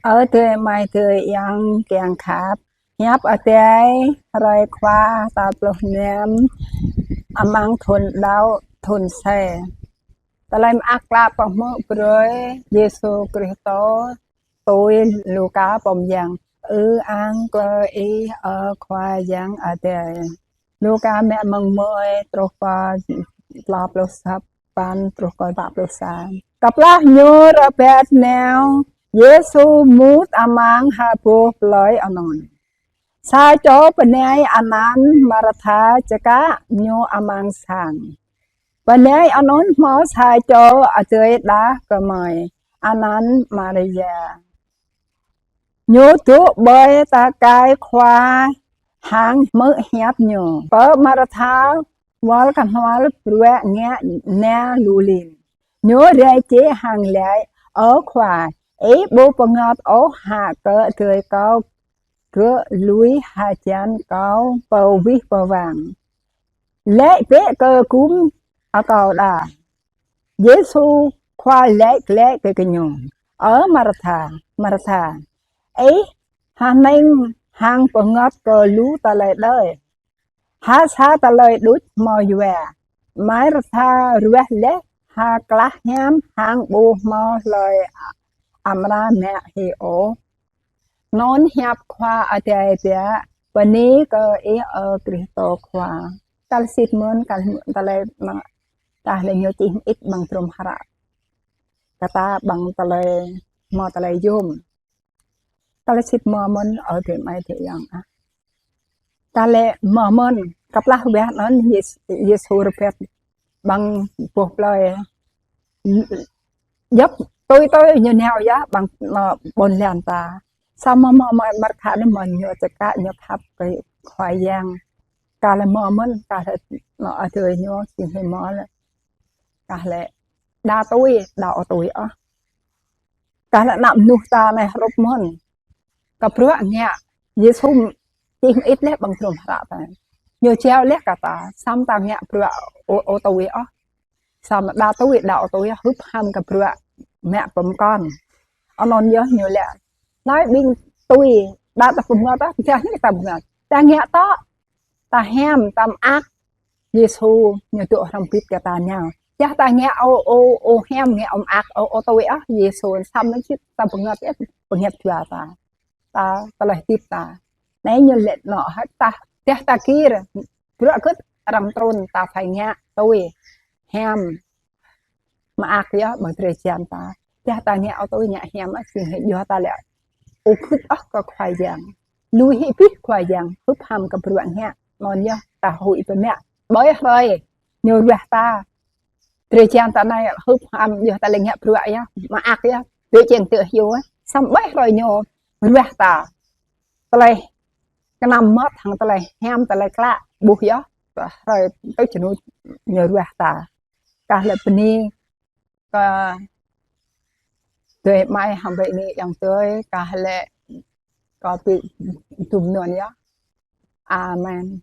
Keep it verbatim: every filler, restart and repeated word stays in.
Ơ adơi amai adơi ayŏng kiăng khăp, hiăp Adai hrơi Khua tal pluh năm amăng thun đăo thun sĕ. Tơlơi mơak klă pơhmư̆ brơi Yêsu Kristô tui Luka pô mơyang. Ư-ang kơ Ih, ơ Khua Yang Adai. Luka mă mơ̆ng mơi truh pơ klâo pluh sapăn truh kơ pă pluh sa. Kơplah ñu rơbat nao, Yêsu mŭt amăng ha boh plơi anŭn. Sa čô bơnai anăn Martha čơkă ñu amăng sang. Bơnai anŭn hmâo sa čô adơi đah kơmơi anăn Maria. Ñu dŏ ƀơi tơkai Khua hăng hmư̆ hiăp ñu. Pơ Martha wơl kơhnal bruă ngă na lu lin. Ñu rai jĕ hăng laĭ: Ơ Khua, Ih ƀu pơngơ̆t ôh hă kơ adơi kâo gơ̆ lui hơjăn kâo pơ wih pơ wang. Laĭ bĕ kơ gum akâo đa. Yêsu Khua laĭ glaĭ kơ gơñu: Ơ Martha, Martha, ih hơning hăng pơngơ̆t kơ lu tơlơi đơi. Ha sa tơlơi đôč hmâo yua. Martha ruah laih ha klah hiam hăng ƀu hmâo hlơi amra mă hĭ ôh. Anŭn hiăp Khua Adai biă. Bơni kơ Ih, ơ Kristô Khua. Tal sĭt mơ̆n, kah lĕ mă, kah lĕ ñu čih mơit ƀăng trôm hră. Kơ ta ƀăng tơlơi, hmâo tơlơi yôm. Kah lĕ sĭt mơ̆n, ơ adơi amai adơi ayŏng ah. Kah lĕ mơ̆n, kơplah wah anŭn Yês-, Yêsu rơbat ƀăng boh plơi. Djŏp tui tui ñu nao yơh ƀăng, ơ, ƀôn lan ta. Samơ̆ mơ̆, mơ̆ Martha anŭn mơ̆ ñu čơkă ñu khăp kơ Khua Yang. Kah lĕ mơ̆n, kah lĕ, ơ, adơi ñu sĭt hĭ mơ̆ lĕ. Kah lĕ đa tui, đa ƀu tui ôh. Kah lĕ ană mơnuih ta anai hrup mơ̆n. Kơ bruă ngă Yêsu čih mơit laih ƀăng trôm hră ta. Ñu jao laih kơ ta, samơ̆ ta ngă bruă ƀu, ƀu tui ôh. Samơ̆ đa tui, đa ƀu tui, hưp ham kơ bruă mă pơkŏn. Anŭn yơh ñu laĭ. Hlơi ƀing tui, đa ta pơngơ̆t, ta ngă ta pơngơ̆t. Ta ngă tŏ, ta hiam, ta mơak. Yêsu ñu dŏ hrŏm hơbĭt kơ ta nao. Yua ta ngă ƀu, ƀu, ƀu hiam, ngă ƀu mơak, ƀu, ƀu tui ôh, Yêsu samơ̆ sĭt ta pơngơ̆t, pơngơ̆t jua ta. Ta, tơlơi hơdip ta. Anai ñu laĭ anŭn hă ta, yua ta gir, bruă gơ̆t arăng trŭn ta phải ngă tui, hiam, mơak yơh ƀơi drơi jăn ta. Yua ta ngă ƀu tui ngă hiam ah, sĭt hĭ yua ta lĕ ƀu gưt ôh kơ Khua Yang. Lui hĭ abih Khua Yang, hưp ham kơ bruă ngă. Anŭn yơh ta huĭ pơmă. Ƀơi hrơi ñu ruah ta. Drơi jăn ta anai hưp ham yua ta lĕ ngă bruă yơh, mơak yơh. Tui čeng tui hiu ah. Samơ̆ ƀơi hrơi ñu ruah ta. Tơlơi kơnăm mơmŏt hăng tơlơi hiam tơlơi klă ƀuh yơh. Hrơi tui čơnu ñu ruah ta. Kah lĕ bơni kơ adơi amai hăng ƀing ayŏng adơi, kah lĕ kơ ƀing dŭm anŭn yơh. Amen.